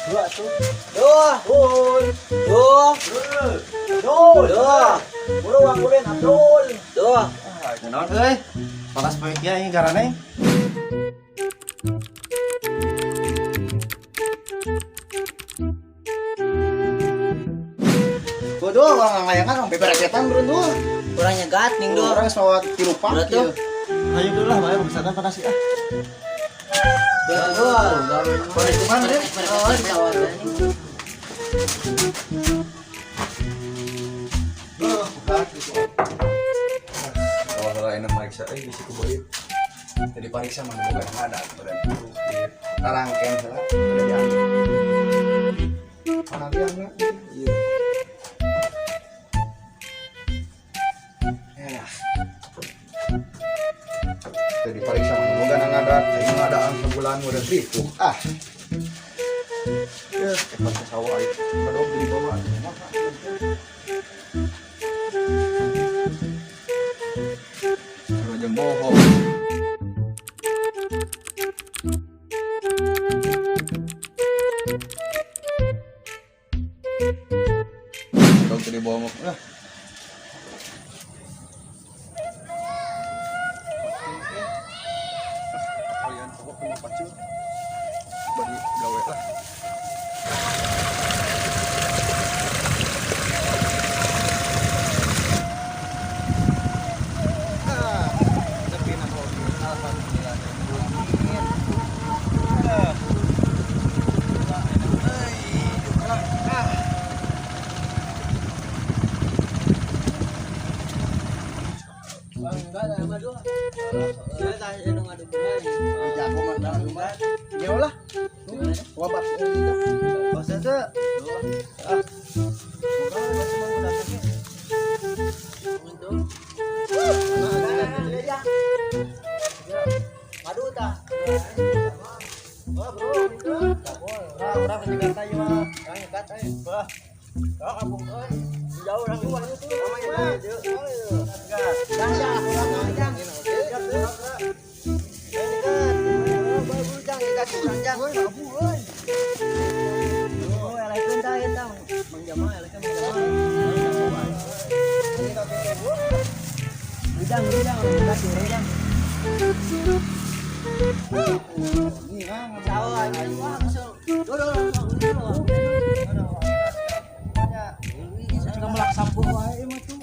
Dua tuh. Dua. Dua. Dua. Dua. Buruan ulin Abdul. Dua. Naon euy? Panas poe kieu ini garane. Bodoh, orang ngayangan orang bebereketan bro tuh. Urang nyegat ning dua. Orang sawat tilupak Berat tuh. kieu. Ayo dulu lah, bae misalkan panas ah. Dua. Dua. Waalaikumsalam, Dek. Oh, ditawarkan ini. Oh, kalau enak mariksa, eh bisi ku boy. Tadi pariksa mana bukan ada, badan Tarangken heula, udah diambil. Mana diambil? Iya. Ya. Tadi pariksa mana bukan ngadat, saya ngadaan sebulan udah ribu. Ah, Ya, cepat ke sawah ayo. Bedog di bawah. Sama bohong. Bedog tadi bawa mah. Ah. Kalian pokok punya pacul. Bagi gawe lah. Ah, tapi nak alhamdulillah. Jago mah dalam rumah. Jauh lah. Wabat. Bahasa teh. Ah. Madu ta. Wah, bro, itu. Wah, urang ke Jakarta ieu mah. Urang nyegat euy. Wah. Wah, kampung euy. Jauh urang dua itu. Melak sampo wae mah tuh.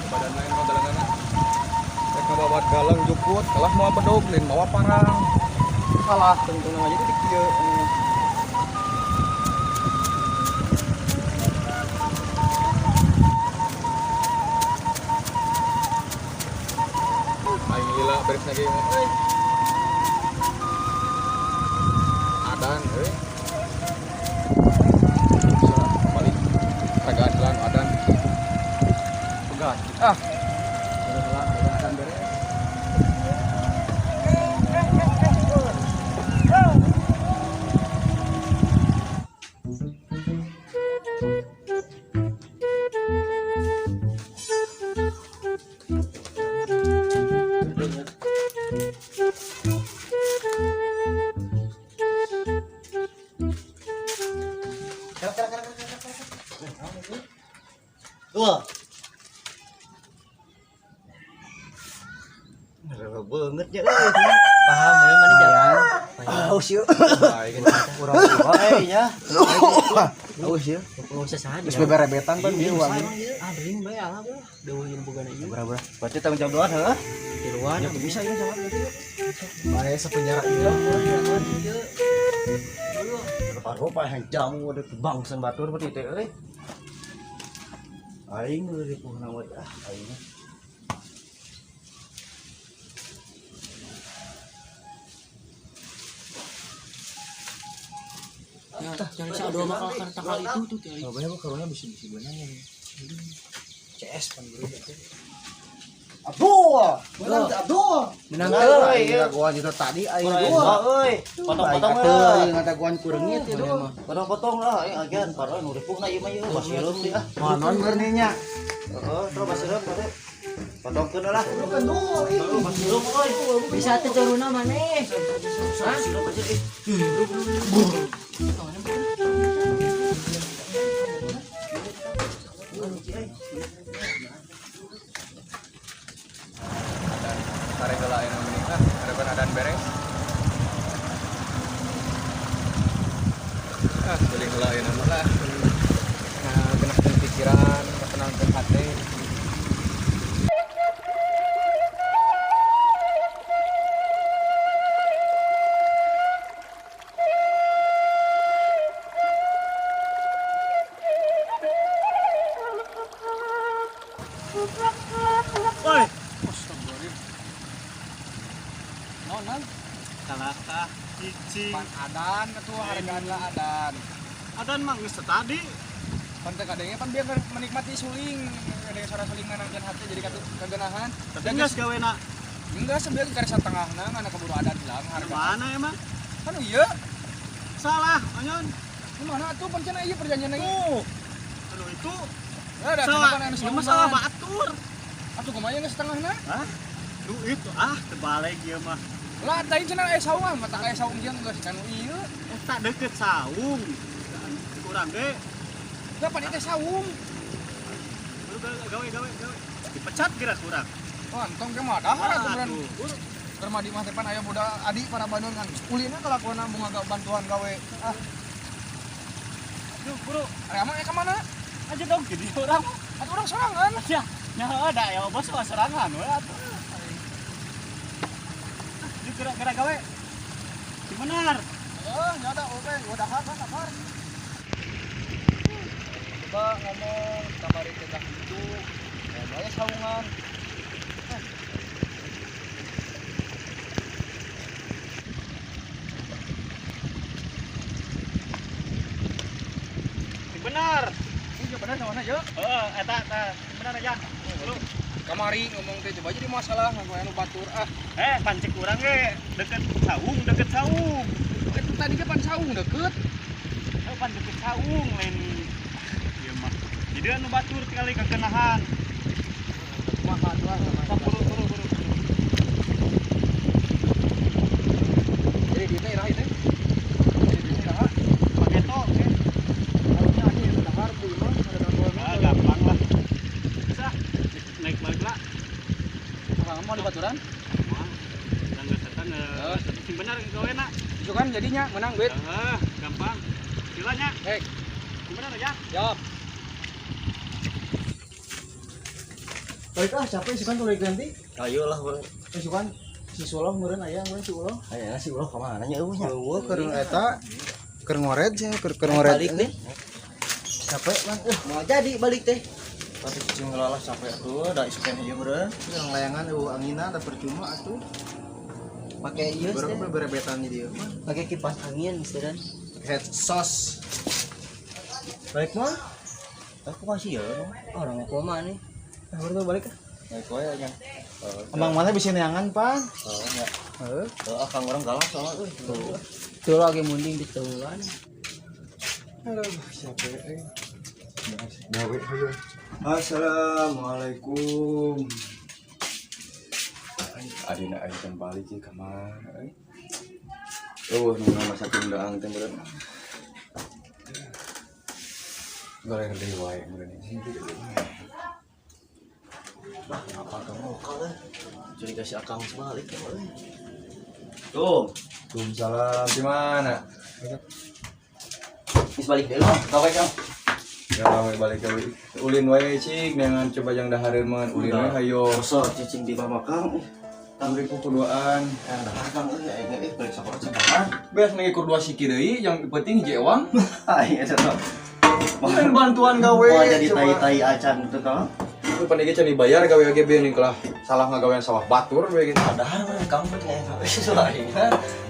Badan lain kau dalam rek ngababat galang jukut kalah mau bedog lain mawa parang salah tentu aja di kieu. Aing lila beres lagi euy. Adan euy. Balik ragaan jalan adan. Pegat. Ah. Udah beres. Dua. nya euy. Paham bener mana jauh. Aus yeuh. Baik. Urang wae nya. Aus yeuh. Enggak usah saha Geus beberebetan pan ieu uang. Ah, bering bae alah bro. Deui jeung bogana ieu. Berapa? Berarti tanggung jawab doang heuh. Tiluan. Ya bisa ieu sama berarti. Bae sapenjara ieu. Rupa-rupa yang jamu ada bangsan batur berarti teh euy. Aing nu ripuhna we ah aing. Ya, jangan si adu mah kalau takal itu tuh tiali. Coba ya karunya bisi-bisi beunang ya. CS pan bro. Abdul, menang teh Abdul. Menang Menang teu. euy. Aing dagoan itu tadi aing Kurang dua. euy. Potong-potong Aing lah. aing ngadagoan kureungit itu. Potong-potong lah aing agian parah nu ripuhna ieu mah ieu basireum deui ah. Manon meurninya. Heeh, terus basireum tadi. Potongkeun lah. Terus basireum euy. Bisa teh caruna maneh. Basireum aja ih. Dan sare heula ayeuna mending ah, harapan adan beres. Ah, suling heula ayeuna mah lah. Nah, genahkeun pikiran, tenangkeun hati. Woi, Astagfirullahaladzim. Naon, Nang? kalakah cicing. Pan adan atuh hargaan lah adan. Adan mah geus tadi. Pan teh kadangnya pan biar menikmati suling, ada suara suling nangkeun hati jadi katu kagenahan. Tapi geus gawena. Enggak sebelah kari satengahna ngana keburu adan hilang harga. Mana emang? Kan iya. Salah, anyon. Gimana tuh pan cenah ieu perjanjian ieu? Tuh. Aduh itu Ya ada salah. cenah pan anu Ieu mah salah batur. Atuh kumaha geus setengahna? Hah? Duh itu ah terbalik ieu mah. Lah tadi cenah aya saungan, mata aya saung jeung geus kan ieu. Eta deket saung. Kurang ge. Da pan ieu teh saung. Baru gawe gawe gawe. Dipecat geura kurang. Wah, entong ge mah dahar atuh beran. Aduh. Keur mah di mah teh pan aya budak adi para bandun kan. Ulina kelakuan bunga bantuan gawe. Ah, Duh, bro, aya emang aya ka mana? Aja dong gini orang. Atuh urang sorangan. Ya, nya ada ya bos mah serangan we atuh. Di gerak-gerak gawe. Di benar. Oh, nya ada oke, gua dahar kan dahar. Coba ngomong kamari teh dah itu. Ya bae saungan. Di benar. Ini bener sama ya. Heeh, eta eta benar aja. Lu Kamari ngomong teh coba jadi masalah ngaku anu batur ah. Pancik urang ge deket saung, deket saung. Itu tadi ge pan saung deket. Pan deket saung lain ieu mah. Jadi anu batur kali kakenahan. Kumaha tuh ah. Sok buru buru buru. Jadi duitnya iraha ieu teh. Jadi duitnya iraha. Paketo oke. Harusnya aja yang dahar tuh mah ada gangguan. Ah, gampang lah. Bisa naik balik lah. Orang mau di baturan. Wah, dan geus eta sing bener gawena. Itu kan jadinya menang duit. Heeh, gampang. Silanya. Hei, Sing bener aja. jawab. Balik ah capek isukan tuh balik ganti. Ayo lah bro. Isukan si Suloh meureun aya meureun si Uloh. Ayo si Uloh ka mana nya eueuh nya. Eueuh keur eta keur ngored sia keur keur ngored. Balik deh. Capek man eueuh. Mau jadi balik teh. Tapi cicing lah capek atuh da isukan ieu meureun. Yang layangan eueuh angina da percuma atuh. Pakai ieu Baru teh. beberebetan di dieu mah. Pakai kipas angin sedan. Head sos. Balik mah. Aku masih ya. Orang koma nih. Baru tuh balik ah. Naik wae nya. Emang mana bisa neangan pan? Heeh nya. Heeh. Heeh, kang urang galak soalnya euy. Tuh lagi munding di teuan. Aduh, capek euy. Gawe hayu. Assalamualaikum. Adina aing can balik ieu ka mana euy. Eueuh nu masakeun daang teh meureun. Goreng deui wae meureun. Apa kamu kalah? Curiga si Akang sebalik ya, euy. Tuh, Waalaikumsalam. Di mana? geus balik deui lah. Gawe Kang. Ya we balik gawe. Ulin wae cik, neangan coba jang dahareun mah ulin we hayo. Masa cicing di bawah Kang. Ih, Tambah kuduaan. dahar Kang euy, aing euy balik sakola cadangan. Beas negi kur dua siki deui, yang penting hiji ewang. Aing eta mah. Main bantuan gawe. Wah, jadi coba. tai-tai acan gitu Kang. Itu pandai can dibayar gawe oge beun lah. Salah ngagawean sawah batur we gitu. Dahar mah Kang mah aing gawe aing.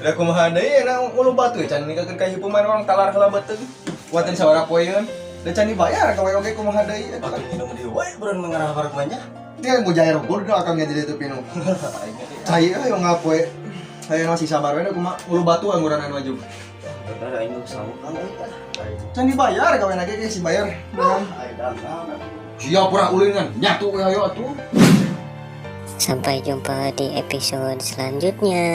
Da kumaha deui na ulu batu can ninggalkeun ka hieup mah orang talar heula beuteung. Kuatin sabaraha poeun. Da can dibayar gawe oge kumaha deui eta. Batu minum di wae beureun mengarah bareng banyak. Dia mau jair gol dah akang jadi itu pinu. Aing euy. Cai euy ngapoe. Saya masih sabar we da kumaha ulu batu angguran anu maju. Bener aing geus sanggup Kang euy. Aing. Can dibayar gawe lagi ge si bayar. Aing dagang. Siap pura ulin kan nyatu we hayo atuh. Sampai jumpa di episode selanjutnya.